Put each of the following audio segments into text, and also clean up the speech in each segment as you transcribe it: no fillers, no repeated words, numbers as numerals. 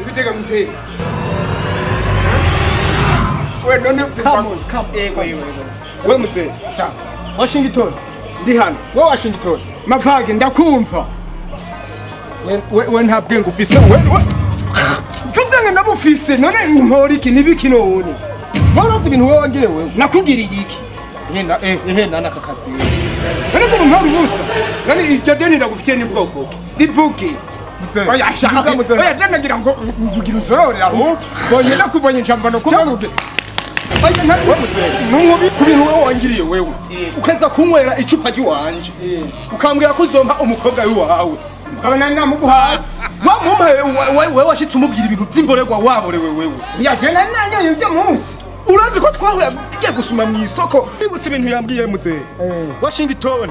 Ibitega mzee. We none Come on. Ego ego. We mzee. Sawa. Washington. Ndi hano. We Washington. Mavage ndakumva. We nta bwenge ufise. We ubwenge ndabufise none umpora iki nibiki none. Waroze ibintu wowe wangire wewe. Nakugiriye iki? Ehena nakakazi. None ko umpora ubusa. None iryo deni ndagufitiye ni bwoko. Rivuge. Oya shaka. Oya deni ngo ugira uzorore aho. Bonye nakubonye njamba no kubaruge. Oya ntabwo ntunkubi ku bintu wowe wangiriye wewe. Ukaza kunywera icupa ry'iwanje. Ukambwira ko uzompa umukobwa w'iwawe. Ukabona namuguhaye. Wamumpaye wewe washitse umubwira ibintu by'imborerwa waborewe wewe. Ya jena nanyo yujya munsi. Urazi ko twahuye tugiye gusuma mu isoko bibuse ibintu yambwiye muze. Washington.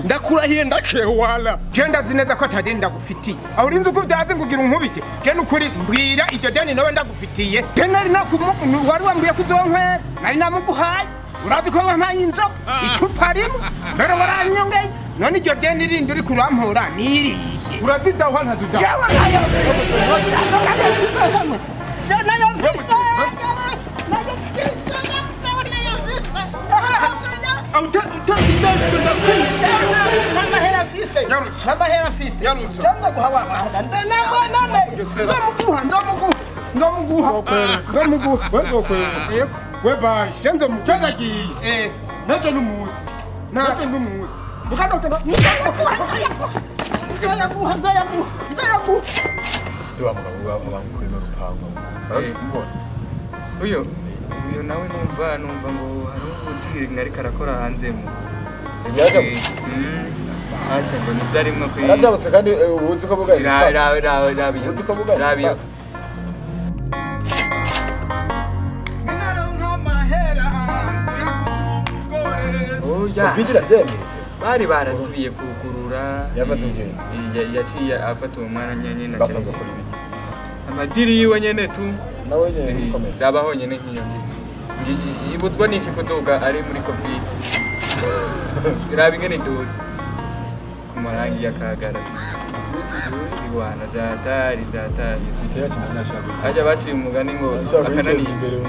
Ndakurahiye ndakewala. Je ndazi neza ko atadeni ndagufitiye. Aho urinze uko byaze ngugira unkubite. Je nukuri mbwira iryo deni nawe ndagufitiye. Je nari nakumu wari wambwiye ko uzonkwera. Nari namuguhaye. Urazi ko wampaye inzoga icupa rimwe. Mbere waranyongeye. None iryo deni rindi uri kurampora niriye. Urazidaho ntazidaho. Jewe nayo. Je nayo mfise. Uyo nawe numva ngo hari ubudiri ariko arakora hanze mu Asha ngo nivyarimwe kwi Arajabuse kandi ubuzi ko bugaye Rabi ubuzi ko bugaye Rabi Oya Bigira vyemeje bari barasubiye kugurura yamaze kugenda yaciye afata uwo mwana nyene na basanzwe akora ibiki amadiri yiwe nyene tu nawe nyene ukomeza zabaho nyene nkiyo ibutswa n'iki kuduga ari muri covid Rabi ngene duze kumarangi yakagara iwana jatari isite yacu nashaka aja baciye umugani ngo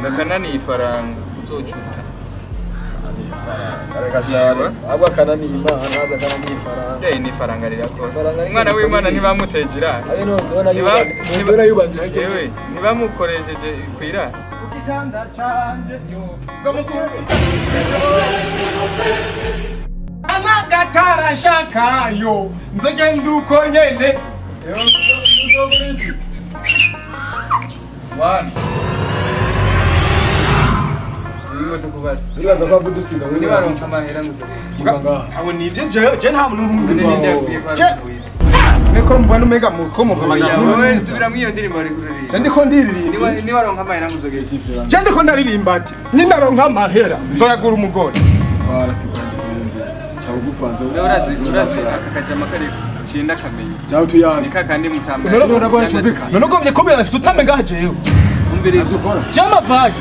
akanani ifaranga uzocuta areka share abo akanani imana aza akanani ifaranga ni faranga rirakora umwana w'Imana ntibamutejira ari no nzona yuba yubanze yewe ntibamukoresheje kwira kugitanda canje yo Anagatara shakayo nzogenda uko nyene One Niba tukubaza nibaza ko avudusiga wewe baronka amahera ngo abo nivyo je nta muntu je niko mbona umega muko muvana wewe subira mu iyo ndirimbo ari kuririmba je ndiko ndiririmba niba baronka amahera ngo uzogenda je ndiko ndaririmba ati ninaronka amahera nzoyagura umugore bara sikora gufanza urazi akakajama kare cinda kamenye cyaho tuyana nika kandi mutamba none ugomvye kubera mfite utamenga hajeyo umviriza ukora jamavage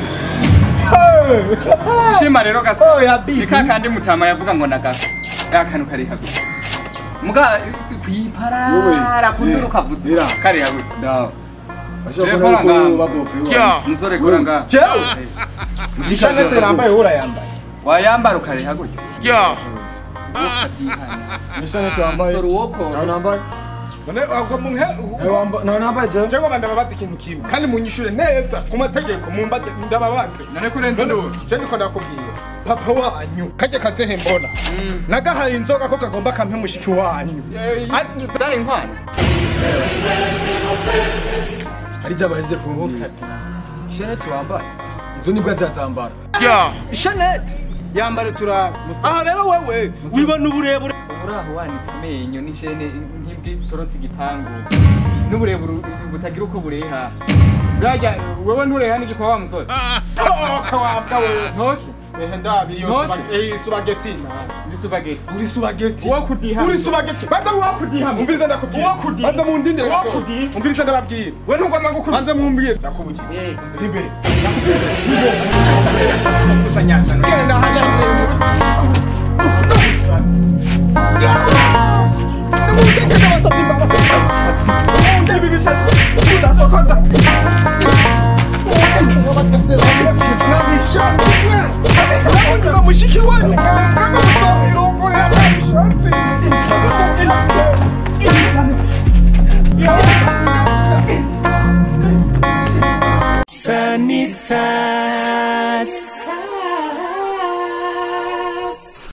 shima rero gasa nika kandi mutama yavuga ngo nagasa akantu kari hagufi muga kwiparara kunduru kavuze kari hagufi ndawo bashobora ko babofi musore kora nga jewe ishanetse nambaye urayambaye wayambara ukari hagufi ya Nishanetse wambaye Soro nambaye none ahubwo munhe no nambaye je cyangwa bandababaza ikintu kimwe kandi munyishure neza ku mategeko mumbaze ndababaze none kurenza none je ndiko ndakubwira papa wanyu kajye kazehe mbona nagahaye inzoga ko kagomba kampe mushiki wanyu zari inkwano hari jabaheje kumbwira Shanete wambaye izo nibwa zazambara ya Shanete yambara turabe aha rero wewe wibona uburebure uraho wanitse amenyo n'ishene nk'ibwi torotse igipangu n'uburebure butagira uko bureha burajya wewe ntureha n'igipa wa musore toka wabwa wewe ntoki ehe ndabi iyo spaghetti ni spaghetti uri spaghetti uwo kudiha uri spaghetti banza uwo kudiha umviriza ndakubwira banza mundindire uwo kudiha umviriza ndababwira we ntugomba gukubita banza mumbwire ndakubujije ndibere ndakubwira genda hajya.